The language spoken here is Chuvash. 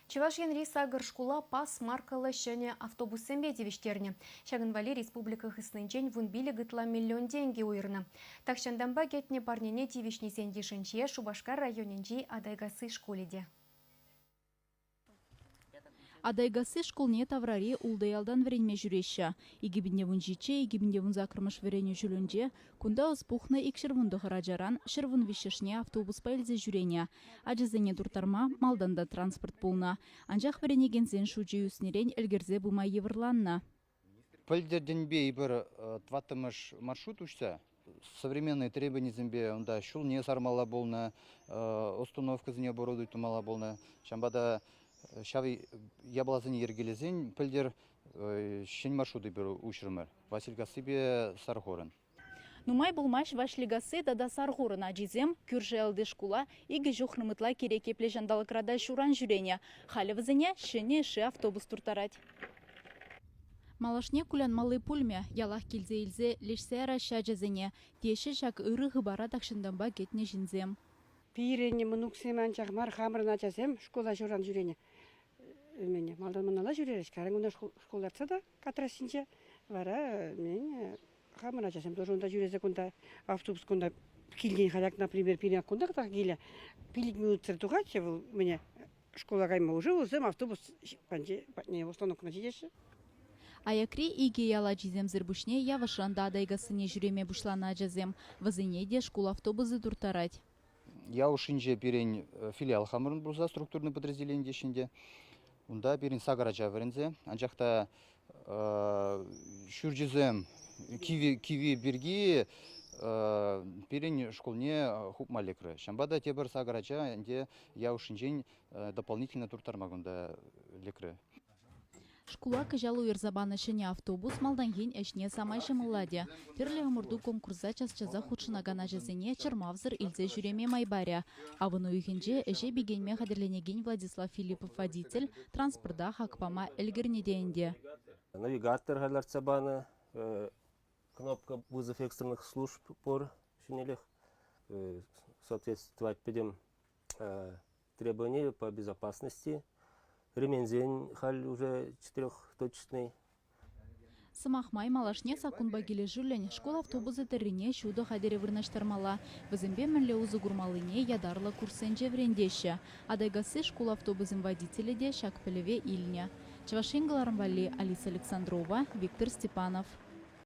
Чӑваш Енри сакӑр шкула пас маркӑллӑ ҫӗнӗ автобуссемпе тивӗҫтернӗ. Ҫакӑн валли республика хыснинчен 15 ытла миллион тенкӗ уйӑрнӑ. Тахҫантанпа кӗтнӗ парнене тивӗҫнисен йышӗнче Шупашкар районӗнчи Атайкасси шкулӗ те. Атайкасси шкулне таврари ултӑ ялтан вӗренме ҫӳреҫҫӗ. 2017 2018 вӗренӳ ҫулӗнче кунта ӑс пухнӑ 219 ачаран 113-шне автобуспа илсе ҫӳренӗ. Ачасене турттарма малтан та транспорт пулнӑ. Анчах вӗренекенсен шучӗ ӳснӗрен ӗлкӗрсе пыма йывӑрланнӑ. Пӗлтӗртенпе эпир тӑваттӑмӗш маршрут уҫса современные требованисемпе унта ҫулне сармалла пулнӑ, установкӑсене оборудовать тумалла пулнӑ. Ҫавӑнпа та ҫав япаласене йӗркелесен пӗлтӗр ҫӗн маршрут эпир уҫрӑмӑр Василькассипе Сархурӑн. Нумай пулмасть Ваҫликасси тата Сархурӑн ачисем кӳршӗ ялти шкула икӗ ҫухрӑм ытла кирек епле ҫанталӑкра та ҫуран ҫӳренӗ. Халӗ вӗсене ҫӗнӗ йышши автобус турттарать. Малашне кулянмалли пулмӗ, ялах килсе илсе леҫсе яраҫҫӗ ачасене, теҫҫӗ ҫак ырӑ хыпара тахҫантанпа кӗтнӗ ҫынсем. Пирӗн мӑнуксем анчах мар, хамӑрӑн ачасем шкула ҫуран ҫӳренӗ. Малтан мӑнала ҫӳрерӗҫ, кайран кунта шкул лартса та Катрассинче вара мен хамӑр ачасем тоже унта ҫӳресе кунта автобус кунта килтен халь например, пирӗн кунта та килӗ. 5 минутсӑр тухатчӗ вӑл мене шкула кайма уже вӗсем автобус патне установкӑна ҫитеҫҫӗ. Аякри икӗ ял ачисемсӗр пуҫне Явӑшран та Атайкассине ҫӳреме пуҫланӑ ачасем. Вӗсене те шкул автобусӗ турттарать. Ял хушшинче пирӗн филиал хамӑрӑн пулса структурный подразделени теҫҫӗ ӗнтӗ. Унта пирӗн сакӑр ача вӗренсе, анчах та ҫурчӗсем кивви пирки пирӗн шкулне хупма лекрӗ. Ҫавӑнпа та тепӗр сакӑр ача ӗнтӗ ял хушшинчен дополнительно турттарма кунта лекрӗ. Шкула кӑҫал уйӑрса панӑ ҫӗнӗ автобус малтанхин ӗҫне самай ҫӑмӑллатӗ. Тӗрлӗ ӑмӑрту-конкурса час-часах хутшӑнакан ачасене чӑрмавсӑр илсе ҫӳреме май парӗ. Авӑн уйӑхӗнче ӗҫе пикенме хатӗрленекен Владислав Филиппов водитель транспорта хак пама ӗлкӗрнӗ те ӗнтӗ. Навигатор лартса панӑ, кнопка вызов экстренных служб пур ҫӗнӗлӗх. Соответствовать пӗтӗм требования по безопасности. Ременсен халь уже четырехточечный. Сӑмах май, малашне саккунпа килӗшӳллӗн шкул автобусӗ тӑррине ҫутӑ хатӗрӗ вырнаҫтармалла. Вӗсемпе мӗнле усӑ курмаллине ятарлӑ курссенче вӗрентеҫҫӗ. Атайкасси шкул автобусӗн водителӗ те ҫак пӗлӗве илнӗ. Чӑваш Ен кӑларӑм валли Алиса Александрова, Виктор Степанов.